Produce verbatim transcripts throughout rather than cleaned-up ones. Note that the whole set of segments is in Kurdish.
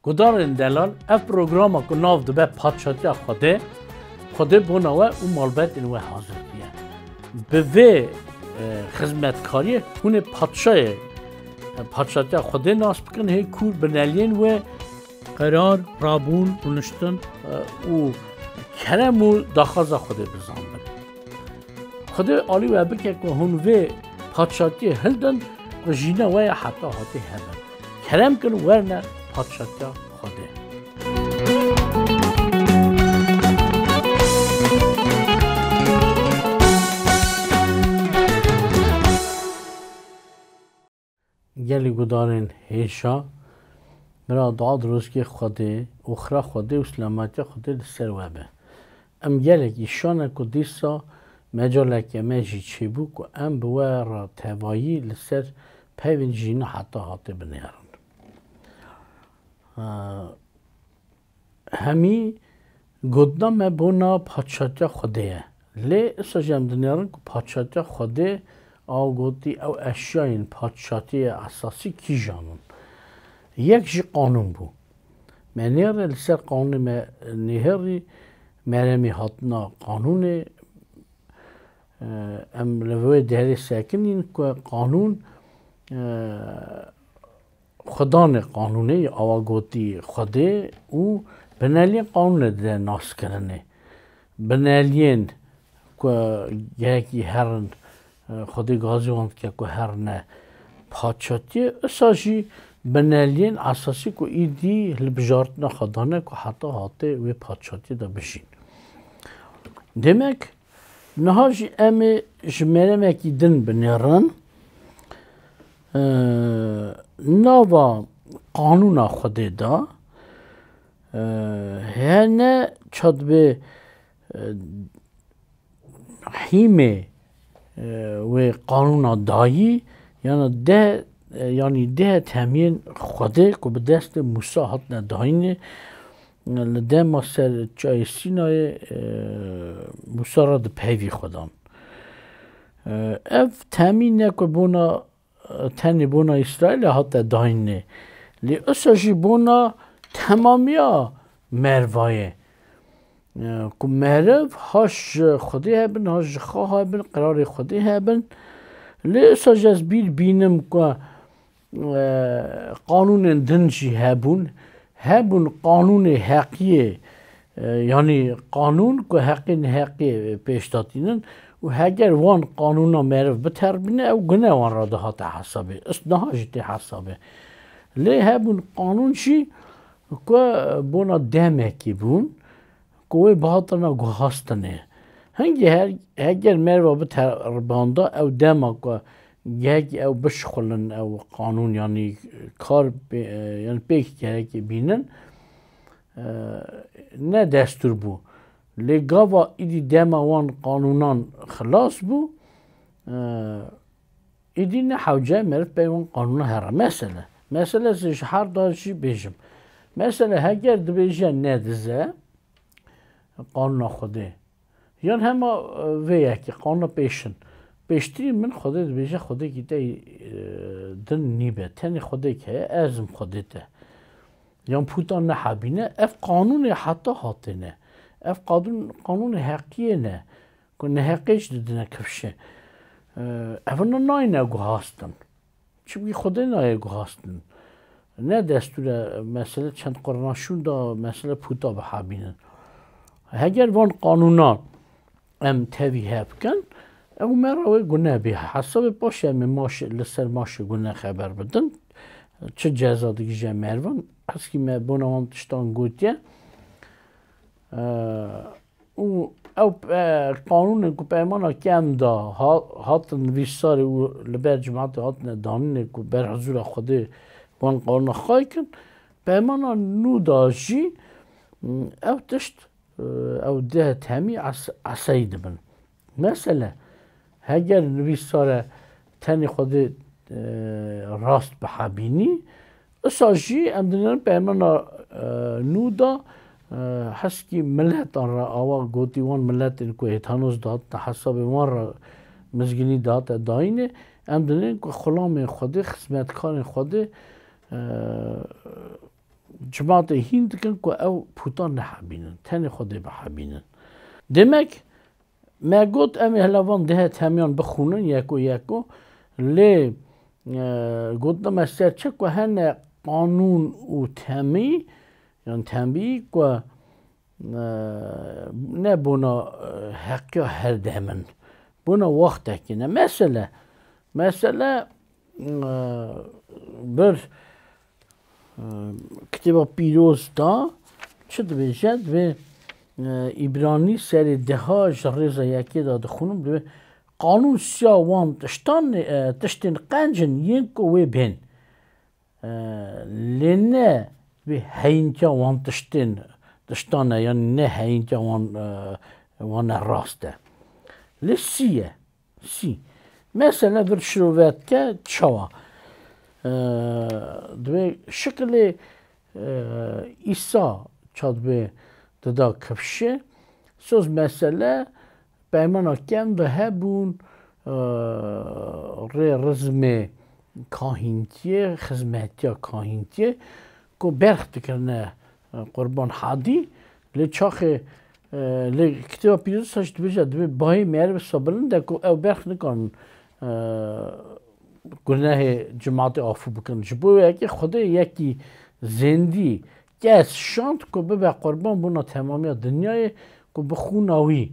Gudarên delal, ev programa ku nav dibe Padşatiya Xwedê, Xwedê bona we û malbetên we hazir diye. Bi vê, e, xizmetkariyê hûn ê padşayê, e, Padşatiya Xwedê nas bikin, hê kûr bineliyên wê qerar, rabûn, rûniştin, e, û kerem û daxwaza Xwedê bizanbin. Xwedê alî we bike ku hûn vê padşatiyê hildin ku jîna we ya heta hatê hebin. Kerem kin werne padşatiya Xwedê. Gelî gudarên hêşa, bira dua dirozkê Xwedê û xira Xwedê û silamatiya Xwedê li ser we be. Em gelekî şan e ku dîsa mecaleke me jî çêbû ku em bi we re tevayî li ser peyvên jîna heta hatê binêrin. Hemî gotina me bona Padşatiya Xwedê ye. Lê esa jî em dinêrin ku Padşatiya Xwedê, a gotî, ew eşyayên padşatiyê esasî kîjan in? Yek jî qanûn bû. Me nêrê li ser qanûnê me nêhêrî, meremê hatina qanûnê, e, em li vê derê sekinîn ku qanûn, e, Xudanê qanûnê, awa gotî Xwedê û bineliyên qanûnê dide naskirinê. Bineliyên ku gerekî herin, Xwedê gazî wan dike ku herine padşatiyê. Isa jî bineliyên esasî ku îdî hilbijartina Xwedan e ku heta hatê wê padşatiyê de bijîn. Demek, niha jî em ê ji meremekî din binêrin. Ee, nava qanûna Xwedê de, ee, hene çadibê, ee, hîmê, ee, wê qanûna dayî, yana deh, ee, yanî deh temiyên Xwedê ku bi destê Mûsa hatine dayînê, li dema ser çiyayê Sînayê, e, Mûsa re di peyvî Xwedan. E, ev temî ne ku bona, e, tenê bona Îsraîlê hate dayînê. Lê usa jî bona temamiya mervayê. E, ku meriv ha ji Xwedê hebin, ha ji xwe hebin, qirarê Xwedê hebin. Lê usa jî ez bîr bînim ku e, qanûnên din jî hebûn. Hebûn qanûnê heqiyê, e, yanî qanûn ku heqê neheqiyê pêş datînin û heger wan qanûna meriv biterbîne, ew gune wan re dihate hesabê. Ist niha jî tê hesabê. Lê hebûn qanûn jî ku bona demekî bûn, ku wê bihatina guhastinê. Hingê her, heger merva biterbanda ew dema ku gerekî ew bişixulin, ew qanûn, yanî kar pê-, yanî pêk gerekî bînin, e, ne destûr bû. Lê gava îdî dema wan qanûnan xilas bû, e, Êdî ne hewce meriv pey wan qanûna here. Mesele. Mesele ez ji her da jî bêjim. Mesele heger dibêje nedize qanûna Xwedê. Yan hema, e, vê yekê qanûna pêşin. Pêştirî min Xwedê dibêje Xwedêkî te, e, din nîbe. Tenê Xwedêk heye, ez im Xwedê te. Yan pûta nehebîne. Ev qanûnê heta hatê ne. Ev qadûn-, qanûnê heqiyê ne. Ku neheqê jî didine kifşê. Ev nayne guhastin. Çimkî Xwedê nayê guhastin. Ne destûr e, mesele çend qurna şûn da, mesele pûta bihabînin. Heger van qanûnan em tevî hev bikin, ew me re wê gune bê. Hesabê paşê em ê maşê, li ser maşê gune xeber bidin. Çi ceza digije merivan? Heskî me bona wan tiştan gotiye. Eee, û ew, e, qanûnên ku peymana kem da ha-, hatin nivîsarê û li ber cimatê hatine danînê ku ber hizûra Xwedê wan qanûna xay kin, peymana nû da jî, m, ew tişt, e, ew deh temî es-, eseyî dibin. Mesele, heger nivîsare tenê Xwedê, e, rast bihebînî, isa jî em dinêrin peymana, e, nû da, e, heskî miletan re awa gotî wan miletên ku hêtanos dihatine hesabê wan re mizgînî dihate dayînê, em dinêrin ku xulamên Xwedê, xizmetkarên Xwedê, e, cimatê hîn dikin ku ew pûtan nehebînin, tenê Xwedê bihebînin. Demek, me got, em ê hela van dehê temiyan bixwînin yeko yeko, lê, e, gotina me ser çi ku hene qanûn û temî, yan tembî ku, e, ne bona, e, heqiya her dem in. Bona wextekî ne. Mesele, mesele, e, bir, e, kitêba pîroz da çi dibêje? Dibê, e, Îbranî serê deha ji rêza yekê de dixwînim, dibê qanûn siya wan tiştan, e, tiştên qenc in yên ku wê bên. E, lê ne vê heyîntiya wan tiştên, tiştan e, yanî ne heyîntiya wan, e, wan e rast e. Lê sî ye. Sî. Mesele vir şirovetke çawa? E, divê şikilê, e, Îsa çadibê dida kifşê. Soz mesele peymana kem de hebûn, e, rê rizmê kahîntiyê, xizmetiya kahîntiyê ku berx dikirine, e, qurban hadî, lê çaxê, e, lê kitêba pîroz sa jî dibêje, dibê bahê merivê sa bilind e ku ew berx nikarin, e, gunehê cimatê afû bikin. Ji bo yekê Xwedê yekî zêndî kes şand ku bibe qurban bona temamiya dinyayê ku bi xûna wî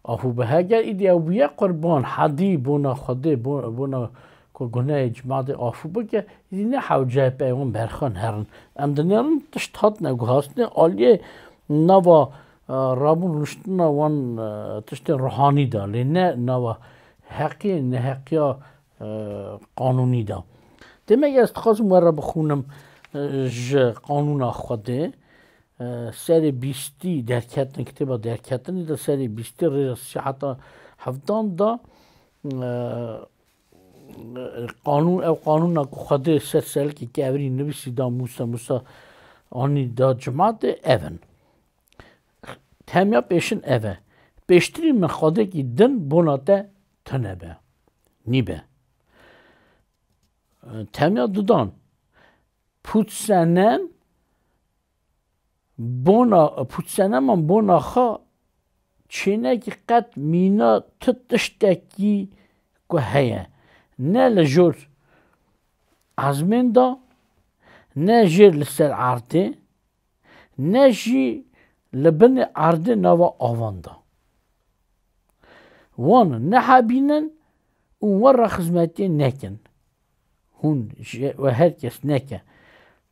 afû be. Heger îdî ew bûye qurban, hedî bona Xwedê, bo-, bona ku gunehê cimatê afû bike, îdî ne hewceyê peywan berxan herin. Em dinêrin tişt hatine guhastinê aliyê nava, e, rabûn rûştina wan, e, tiştên ruhanî de, lê ne nava heqê, neheqiya, e, qanûnî de. Demek ez dixwazim we re bixwînim, e, ji qanûna Xwedê, e, serê bîstî derketin, kitêba derketinê de serê bîstî rêza sî heta hevdan de, e, qanûn, ew qanûna ku Xwedê ser selikê kevirî nivîsî da Mûsa, Mûsa anî da cimatê ev in. Temiya pêşin ev e. Pêştirî min Xwedêkî din bona te tune be. Nîbe. Temiya dudan. Pûtsenem bona, pûtseneman bona xwe çênekî qet mîna tu tiştekî ku heye. Ne li jor ezmên de, ne jêr li ser erdê, ne jî li binê erdê nava avan de. Wan nehebînin û wan re xizmetiyê nekin. Hûn ji we her kes neke.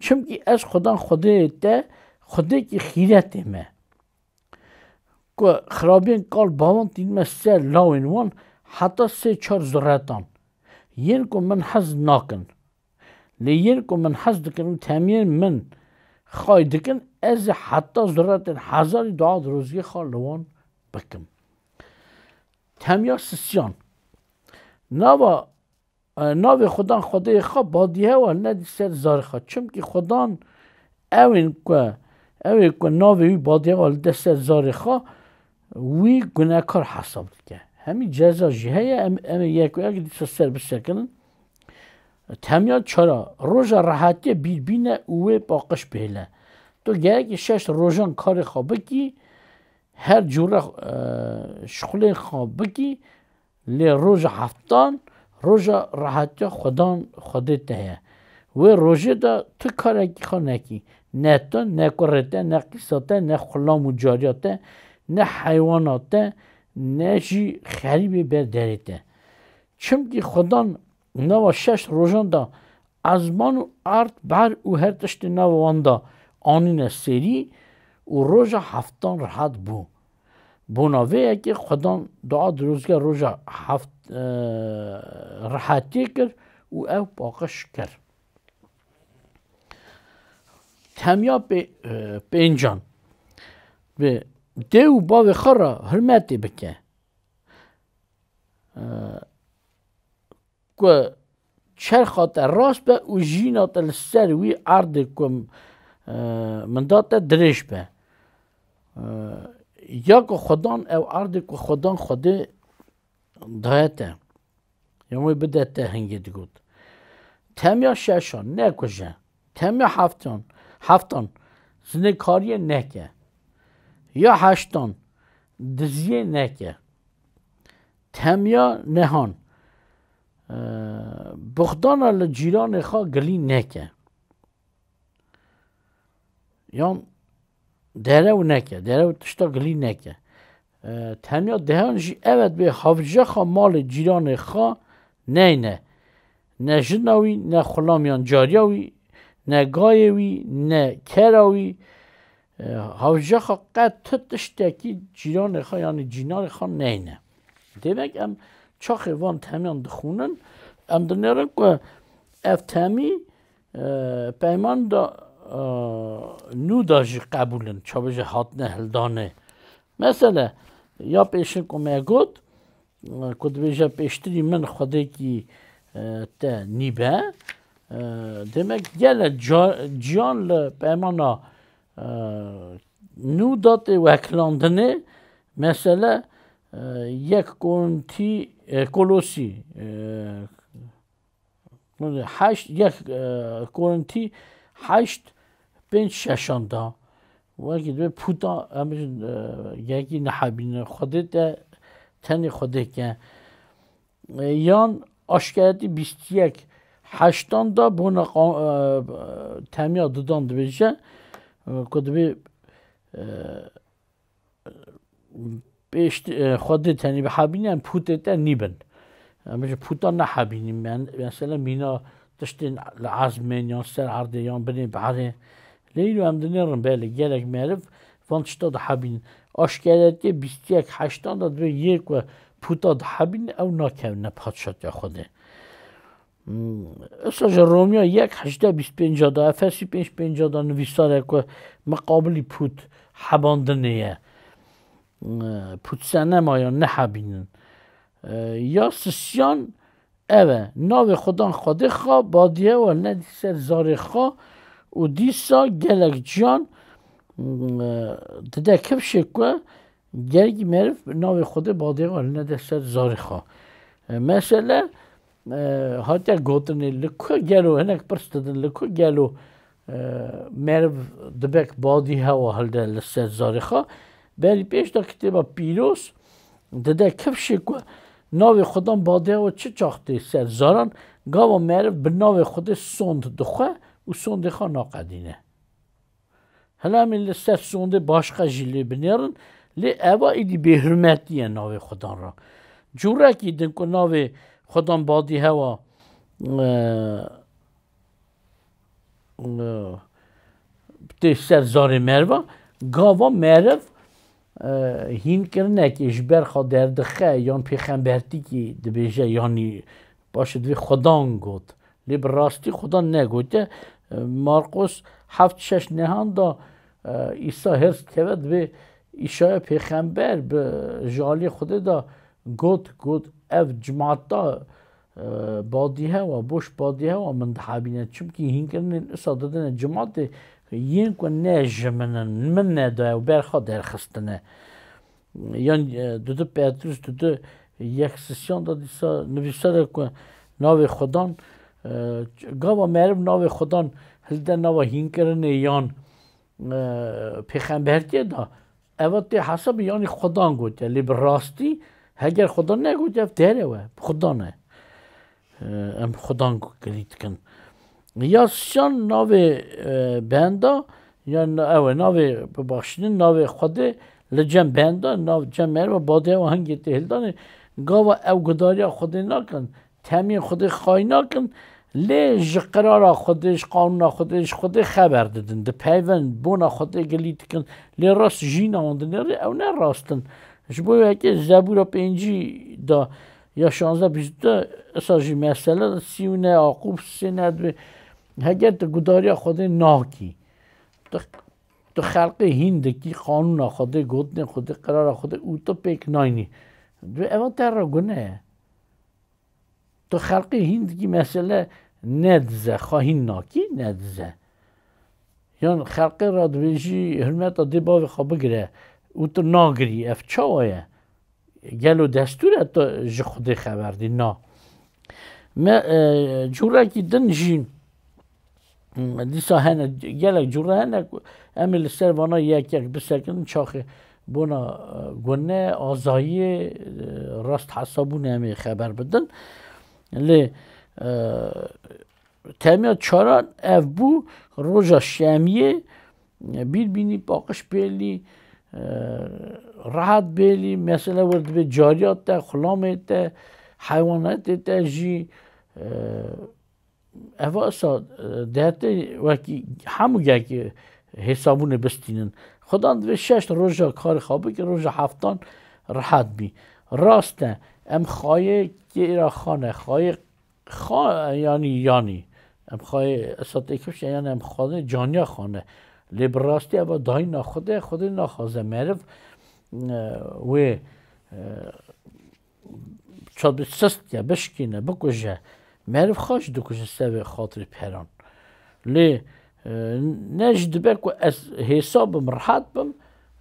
Çimkî ez Xudan Xwedê te, Xwedêkî xîretê me. Ku xirabiyên kal bavan tînime ser lawên wan heta sê çar zuretan. Yên ku min hez nakin. Lê yên ku min hez dikin û temiyên min xay dikin, ez ê heta zuretên hezarî dua dirozgê xwe li wan bikim. Temiya sisiyan. Nava, e, navê Xudan Xwedêyê xwe badîhewa nedî ser zarê xwe. Çimkî Xudan ewên ku, ewê ku navê wî badîhewa li de ser zarê xwe, wî gunekar hesab dike. Hemî ceza jî heye, em, em ê yek û yek dîsa ser bisekinin. Temiya çara, roja rehetiyê bîr bîne û wê paqij bihêle. Tu gerekî şeş rojan karê xwe bikî, her cûre, e, şixulên xwe bikî, lê roja heftan, roja rehetiya Xudan, Xwedê te ye. Wê rojê de tu karekî xwe nekî. Ne tu, ne kurê te, ne qîsa te, ne xulam û cariya te, ne heywana te, ne jî xerîbê ber derê te. Çimkî Xudan nava şeş rojan de ezman û erd, behr û her tiştê nava wan de anîne serî û roja heftan rehet bû. Bona vê yekê Xudan dua dirozge roja heft, e, rehetiyê kir û ew paqij kir. Temiya pê-, e, pêncan. Bi dê û bavê xwe re hurmetê bike. E, ku çerxa te rast be û jîna te li ser wî erdê ku, e, min da te dirêj be. E, ya ku Xudan ew erdê ku Xudan Xwedê daye te. Yan wê bide te hingê digot. Temiya şeşan, nekuje. Temiya heftan, heftan, Zinêkariyê neke. Ya heştan, diziyê neke. Temiya nehan. E, Buxdana li cîranê xwe gilî neke. Yan derew neke, derew tişta gilî neke. E, temiya dehan jî evet bê havjaxa malê cîranê xwe neyne. Ne jina wî, ne xulamyan cariya wî, ne gayê wî, ne kera wî. E, havjaxa qet tu tiştekî cîranê xwe, yanî cînarê xwe neyne. Demek em çaxê van temiyan dixwînin, em dinêrin ku ev temî, e, peyman da, e, nû da jî qebûl in, çabêje hatine hildanê. Mesele, ya pêşin ku me got, e, ku dibêje pêştirî min xwedêkî, e, te nîbe, e, demek gelek ca-, ciyan li peymana, e, nû da tê weklandinê, mesele, e, yek Korintî, e, Kolosî, e, heşt, yek, e, Korintî heşt, pênc şeşan da. Wekî divê puta, em bêjin, e, yekî nehebînin. Xwedê te tenê Xwedê ke. E, yan Aşkeretî bîst yek heştan da bona qa-, e, temiya didan dibêje, e, ku divê, e, pêşt-, e, Xwedê tenê bihebîne, em pûtê te nîbin. Em ji pûta nehebînî. Men-, mesela mîna tiştên li ezmên yan ser erdê yan binê behrê. Lê îro em dinêrin belê gelek meriv van tişta dihebînin. Aşkeretiyê bîst yek heştan da divê yê ku pûta dihebîne ew nakevine padşatiya Xwedê. Hmm, Esa ji Romya yek hejdeh bîst pênc da, Efesî pênc pênc da nivîsar e ku miqabilî pût hebandinê ye. Hmm, Pût senema ya nehebînin. E, ya sisiyan ev e, navê Xudan Xwedê xwe badiye we nedî ser zarê xwe û dîsa gelek ciyan, mm, e, dide kifşê ku Gerî meriv navê Xwedê badê xwe nede ser zarê xwe. E, mesele, e, hatiye gotinê, li ku gelo, hinek pirs didin, li ku gelo, e, meriv dibek badî hewa hilde li ser zarê xwe? Berî pêş de kitêba pîroz dide kifşê ku navê Xudan badê hewa çi çax tê ser zaran, gava meriv bi navê Xwedê sond dixwe û sondê xwe naqedîne. Hela em ê li ser sondê başqa jî lê binêrin, lê eva êdî bêhurmetî ye navê Xudan re. Cûrekî din ku navê Xudan badî hewa, e, e, tê ser zarê meriva, gava meriv, e, hînkirinekê ji ber xwe derdixe, yan pêxembertîkî dibêje, yanî paşê divê Xudan got. Lê bi rastî Xudan negote. Marqos heft şeş nehan da, e, Îsa hêrs dikeve, divê Îşaya pêxember bi, ji aliyê Xwedê de got, got, ev cimata, e, badîhewa, boş badîhewa min dihebîne. Çimkî hînkirinên Îsa didine cimatê yên ku ne ji min in, min nedaye û ber xwe derxistine. Yan, e, dudu Petrus, dudu yek sisyan da dîsa nivîsar e ku navê Xudan, e, gava meriv navê Xudan hilde nava hînkirinê yan, e, pêxembertiyê da, eva tê hesabê yanî Xudan gotiye. Lê bi rastî heger Xudan negotiye, ev derew e, Xudan e. E, em Xudan girî dikin. Ya sisyan navê, e, benda, ya na-, ew e, navê, bibexşînin, navê Xwedê li cem benda, nav cem meriva badê ew hingê tê hildanê, gava ew gudariya Xwedê nakin, temiyên Xwedê xayî nakin, lê ji qirara Xwedê, ji qanûna Xwedê, ji Xwedê xeber didin, dipeyvin, bona Xwedê gilî dikin, lê rast jîna wan dinêrê, ew ne rast in. Ji bo yekê Zebûra pêncî da, ya şanzdeh bîst du, isa jî mesele sî û ne, Yaqûb sê ne dibê, heger tu gudariya Xwedê nakî, tu, tu xelqê hîn dikî, qanûna Xwedê, gotinên Xwedê, qirara Xwedê û tu pêk naynî. Dibê eva te re gune ye. Tu xelqê hîn dikî, mesele nedize, xwe hîn nakî, nedize. Yan xelqê re dibêjî, hurmeta dê bavê xwe bigire û tu nagirî, ev çawa ye? Gelo destûr e tu ji Xwedê xeber dî? Na. Me, e, cûrekî din jî Dîsa hene, gelek cûre hene ku em ê li ser vana yek yek bisekinin, çaxê bona, e, gune, azayiyê, e, rast hesabûnê em ê xeber bidin. Lê, e, temiya çaran ev bû, roja şemiyê, e, bîrbînî paqij pêlî, e, rehet bêlî, mesele wir dibê cariya te, xulamê te, heywanatê te jî, e, Eva isa, e, dehete wekî hemû gelkî hêsabûnê bistînin. Xudan divê şeş roja karê xwe bike, roja heftan rehet bî. Rast e, em xayê kêra xane, xayê xa-, yanî, yanî. Em xayê isa tê kifşe, yanî em xayê caniya xane. Lê bi rastî eva dayîna Xwedê, Xwedê naxwaze meriv, e, wê, e, çabi sist ke, bişkîne, bikuje. Meriv xwe jî dikuje sevê xatirê peran. Lê, e, ne jî dibe ku ez hêsa bim, rehet bim,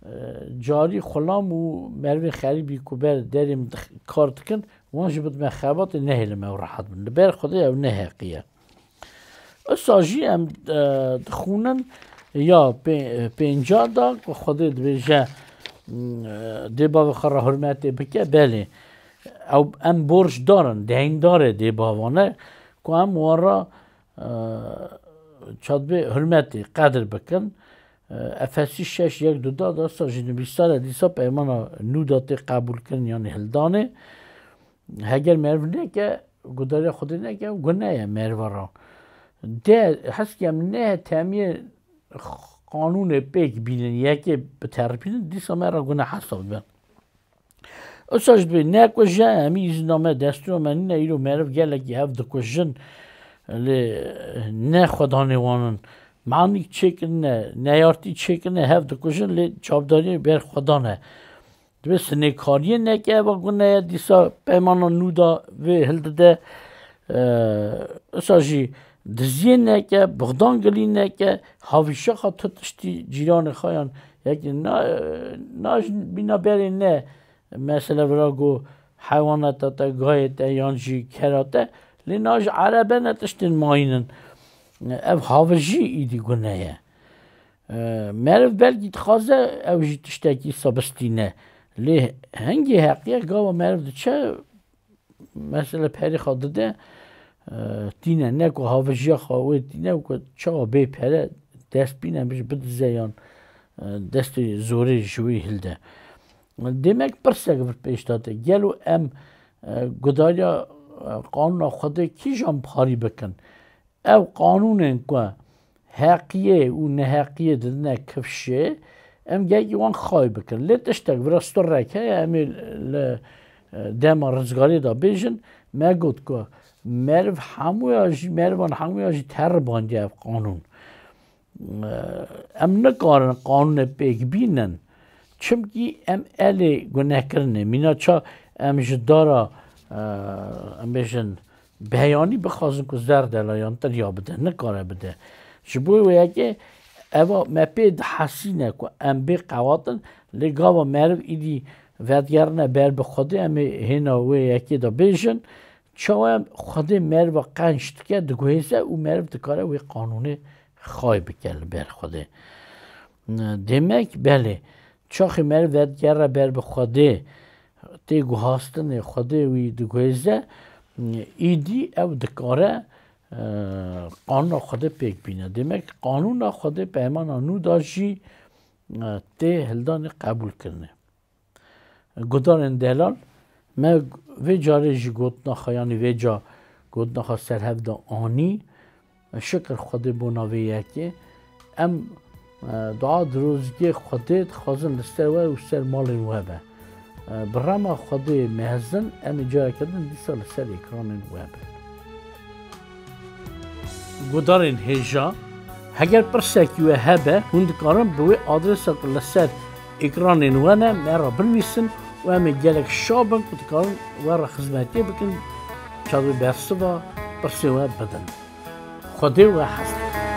e, carî xulam û merivên xerîbî ku ber derê min dix-, kar dikin, wan jî bidime xebatê, nehêlime ew rehet bin. Li ber Xwedê ew ne heqî ye. Usa jî em, e, dixwînin ya pê-, pênca da ku Xwedê dibêje, m, e, dê bavê xwe re hurmetê bike. Belê, ew em borcdar in, deyndar e dê bavan e ku em wan re, e, çadibê hurmetê, qedir bikin. E, Efesî şeş yek du da, da usa jî nivîsar e, dîsa peymana nû da tê qebûlkirin, yanî hildanê. Heger meriv neke, gudariya Xwedê neke, gune ye meriva re. De, heskê em ne temiyê qanûnê pêk bînin, yekê biteripînin, dîsa me re gune hesab dibe. Usa jî dibê nekuje, hemî îzna me, destûra me nîne, îro meriv gelekî hev dikujin, lê ne xwedanê wan in. Manîk çêkirine, neyartî çêkirine, hev dikujin, lê çavdariyê ber xwedan e. Divê sinêkariyê neke, eva gune ye, dîsa peymana nû da vê hildide. Ee, usa jî diziyê neke, bixdangilî neke, havîşa xwe tu tiştî cîranê xwe yan yekî na-, na-, bîna berê ne, mesele vira ku heywanata te, gayê te yan jî kera te, lê na ji erebe ne tiştên mayîn in. Ev havijî îdî gune ye. E, meriv belkî dixwaze ew jî tiştekî wisa bistîne. Lê hingê heqiye gava meriv diçe, mesele perê xwe dide, e, tîne, ne ku havijiya xwe wê tîne, ku çawa bê pere dest bîne, bijî bidize yan, e, destê zorê ji wî hilde. Demek pirsek vir pêş date. Gelo em, e, gudariya, e, qanûna Xwedê kîjan parî bikin? Ew qanûnên ku heqiyê û neheqiyê didine kifşê, em gelkî wan xay bikin. Lê tiştek vira stirrek heye, em ê li, e, dema rizgarê de bêjin, me got ku meriv hemûya jî, merivan hemûya jî teribandiye ev qanûn. E, em nikarin qanûnê pêk bînin. Çimkî em elê gunehkirinê. Mîna ça em ji dara, e, em bêjin, beyanî bixwazin ku zerdela yan tirya bide, nikare bide. Ji bo wê yekê eva me pê dihesîne ku em bê qewatin, lê gava meriv îdî vedigerine ber bi Xwedê, em ê hêna wê yekê de bêjin, çawa Xwedê meriva qenc dike, diguhêze û meriv dikare wê qanûnê xay bike li ber Xwedê. Demek belê, çaxê meriv vedigere ber bi Xwedê, tê guhastinê, Xwedê wî diguhêze, îdî ew dikare, e, qanûna Xwedê pêk bîne. Demek qanûna Xwedê peymana nû da jî, e, tê hildanê qebûlkirinê. Gudarên delal, me vê carê jî gotina xwe, yanî vê ca gotina xwe ser hev de anî. Şikir Xwedê bona vê yekê. Em, e, dua dirozikê Xwedê dixwazin li ser we û ser malên we be. E, bi rema Xwedê mezin, em ê careke din dîsa li ser ekranên we bin. Gudarên hêja, heger pirsekî we hebe, hûn dikarin bi wê adresa ku li ser ekranên we ne, me re binivîsin û em ê gelek şa bin ku dikarin we re xizmetiyê bikin, çavê bersiva pirsê we bidin. Xwedê we hez dike.